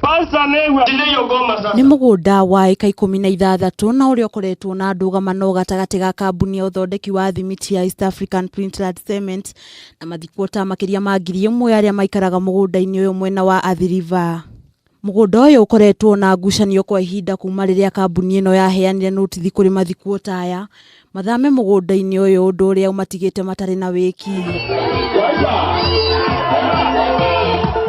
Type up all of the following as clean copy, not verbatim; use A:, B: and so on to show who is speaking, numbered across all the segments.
A: Pastor Negwa ndiyo ngoma sasa.
B: Nĩ mũgũnda wa ĩka 16 na ũrĩa ũkoretwo na ndũgamano gatagatĩ ga kambuni ya ũthondeki wa thimiti ya East African Printland Cement na mathikuota makĩria ma 1000 arĩa maikaraga mũgũnda-inĩ ũyũ mwena wa Athi River. Mũgũnda ũyũ ũkoretwo na ngucanio kwa ihinda kuma rĩrĩa kambuni ĩno yaheanire notithi kũrĩ mathikuota aya mathame mũgũnda-inĩ ũyũ ũndũ ũrĩa ũmatigĩte matarĩ na wĩki.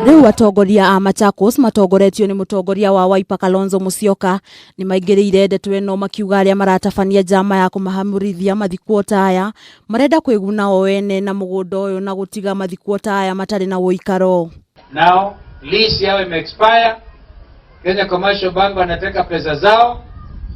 B: Rĩu atongoria a Machakos matongoretio nĩ mũtongoria wa Wiper Kalonzo Musyoka nĩ maingĩrĩire ndeto ĩno makiuga arĩa maratabania njama ya kũmahamũrithia mathikuota aya marenda kwĩguna o ene na mũgũnda ũyũ na gũtiga mathikuota aya matarĩ na ũikaro.
C: Now lease yao imeexpire. Kenya Commercial Bank wanateka pesa zao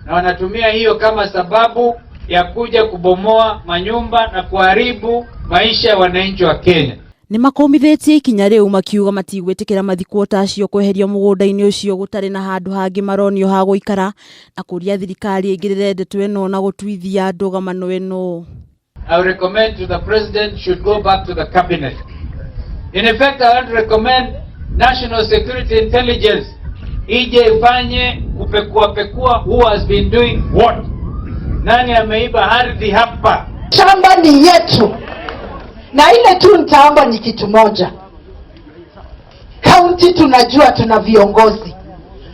C: na wanatumia hiyo kama sababu ya kuja kubomoa manyumba na kuharibu maisha ya wananchi wa Kenya.
B: Nĩ makũmithĩtie ikinya rĩu makiuga matigwĩtĩkĩra mathikuota acio kweherio mũgũnda-inĩ ũcio gũtarĩ na handũ hangĩ maronio ha gũikara na kũria thirikari ĩingĩrĩre ndeto ĩno na gũtuithia ndũgamano ĩno.
C: I would recommend to the president should go back to the cabinet. In effect, I want to recommend National Security Intelligence ije ifanye kupekua pekua who has been doing what. Nani ameiba ardhi hapa?
D: Shamba ni yetu, na ile tu nitaomba ni kitu moja. County tunajua tuna viongozi.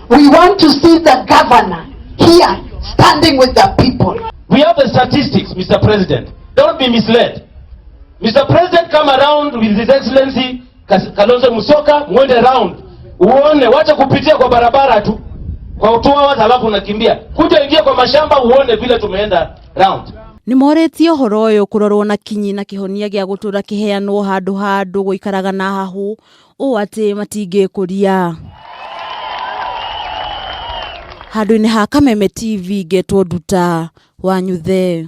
D: We want to see the governor here standing with the people.
E: We have the statistics, Mr. President. Don't be misled. Mr. President, come around with His Excellency Kalonzo Musyoka, mwende round. Uone, wacha kupitia kwa barabara tu. Kwa 2 hours halafu unakimbia. Kuja ingia kwa mashamba uone vile tumeenda round.
B: Nĩ morĩtie ũhoro ũyũ kũrorwo na kinyi na kĩhonia gĩa gũtũra kĩheanwo handũ ha andũ gũikaraga na hahũ ũũ atĩ matingĩkũria. Handũ-inĩ ha Kameme TV ngetwo Nduta wa Nyuthe.